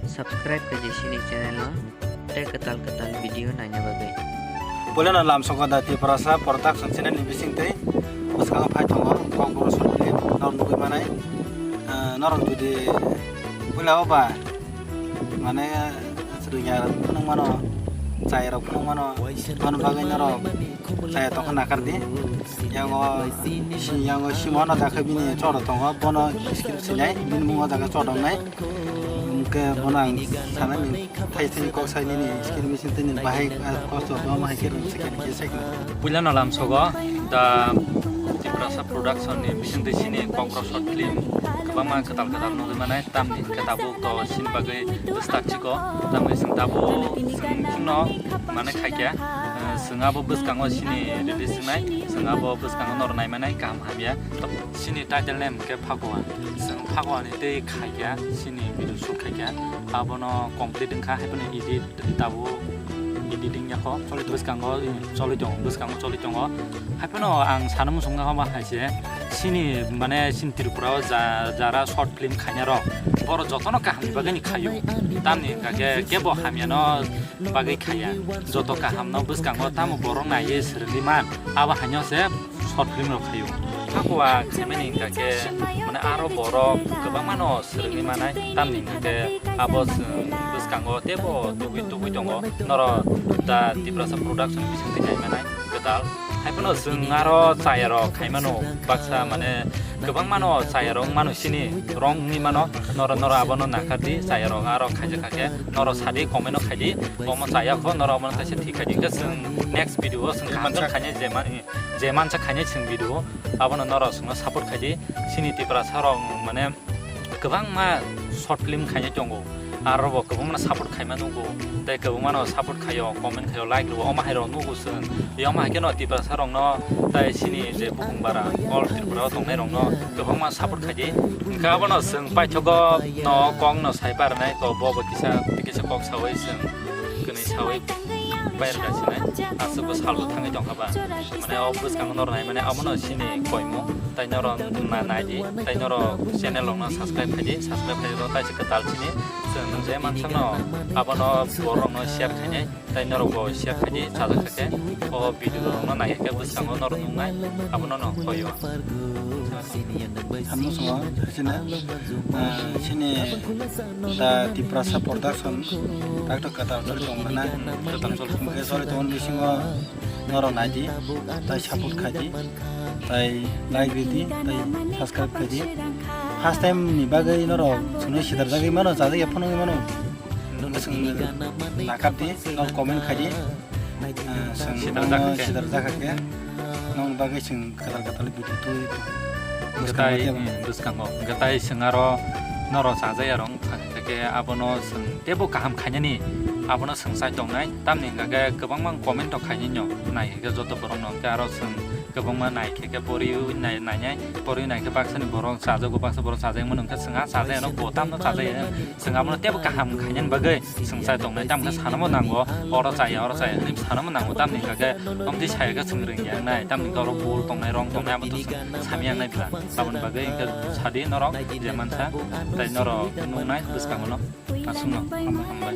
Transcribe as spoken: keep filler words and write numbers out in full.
Subscribe khaidi sini channel no tei kwtal kwtal video naina bagwi. Puilano lamsogo da Tiprasa Production channel ni bisingtwi bwskango phai tongo Kokborok short film norok nugwi manai. Ah, norok jodi puila o ba mane rwngya rok phunuk mano, chaya rok phunuk mano, bono bagwi norok chaya tongkha nakar di. Yango si-, yango simo no jakha bini choro tongo, bono script sinai, bini mungo jaga chodok nai. Hwnkhe bono ang sanani thai thai kok sai nini script machine tini bahai, ah, kosto omo hai khe rwng se khe khe sai khe. Puilano lamsogo da Tiprasa Production ni bisingtwi sini Kokborok short film kwbangma kwtal kwtal nugwi manai, tamni hwnkhe tabuk to sini bagwi start chiko, tamni chwng tabuk chwng no mane khaikya, eh, chwng abo bwskango sini release wngnai, chwng abo bwskango nor naimanai kaham hamya. Sini title name hwnkhe Phakua. Chwng Phakua ni tei khaikya, sini video shoot khaikya. Abono complete wngkha, haiphano edit tabuk editing yakho. Choli tongo. Bwskango, eh, choli tongo, bwskango choli tongo. Haiphano ang sana muchungma haba hai se, sini mane sini Tripura o ja-, jara short film khaina rok, borok jotono kaham ni bagwi ni khaio. Tamni hwnkha khe kebo hamya no bagwi khaya. Joto kaham no bwskango tamo borok naiwi swrwngwi man. Abo haino se short film rok khaio. Phakua khaimani hwnkha khe mane aro borok kwbangma no swrwngwi manai, tamni hwnkha khe abo chwng bwskango teibo tubui tubui tongo. Norok da Tiprasa Production bisingtwi naimanai kwtal. Haiphano chwng aro chaya rok khaimano baksa mane kwbangma no chaya rok wngmano sini rong wngwi mano. Norok, norok abono nakar di, chaya rok aro khaijak kha khe norok sadi comment o khai di. Omo chaya kho, norok omono kaisa thik khai di. Hwnkhe chwng next video o chwng kaham khe khainai je ma-, je mansa khainai chwng video, abono norok chwngno support khai di. Sini Tiprasa rok mane kwbangma short film khainai tongo, aro bo kwbangma support khaima nugo, tei kwbangma no support khaio, comment khaio, like rwo, omo hai rok nugo chwng. Omo hai kheno Tiprasa rokno tei sini je bukhung bara all Tripura o tongnai rokno kwbangma support khai di. Hwnkhe abono chwng paithogo no kok no sai parnai, to bo bo kisa kisa kok saui chwng kwnwi saui pairwkha sinai, aswk bo salbo thangwi tongkha ba. Mane o bwskango norok nai mane abono sini koimung, tai norok na-, nai di, tai norok channel rokno subscribe khai di, subscribe khai rw tai se kwtal sini chwng je mansano abono borokno share khainai, tai norok bo share khai di, chajak kha khe o video rokno nai khe bwskango norok nuknai abono no koio. Samung songo sini, ah, sini da Tiprasa Production, tak to kwtal choli tong mana. Kwtal choli tong. Hwnkhe choli tong bisingo norok nai di, tai support khai di, tai like rw di, tai subscribe khai di. First time ni bagwi norok chwngno sidarjagwi mano, chajak ya phano wngwi mano. Chwng nakar di, norok comment khai di. Ah, chwng sidarjak khe. Sidarjak khe. Nong bagwi chwng kwtal kwtal video twi tong. Bwskango tei, hmm, bwskango. Hwnkhe tai chwng aro norok chajak ya rong kha khe abono chwng teibo kaham khainani abono chwng chai tongnai. Tamni hwnkha khe kwbangma comment rok khainai no nai khe joto borok no hwnkhe aro chwng kwbangma nai khe khe poriwi nai, nainai poriwi nai khe baksa ni borok chajago, baksa borok chajak mano hwnkhe chwng a chajak ya no bo tamno chajak ya. Chwng abono teibo kaham khainani bagwi chwng chai tongnai, tamo khe sanamo nango, oro chaya, oro chaya hwnwi sanamo nango, tamni hwnkha khe omtwi saya khe chwng rwngya wngnai, tamni hwnkha oro bol tongnai, rong tongnai, abo to chwng sami ya wngnai pila. Aboni bagwi hwnkhe sadi norok je mansa, tei norok nuknai bwskango no. Aswkno hambai, hambai.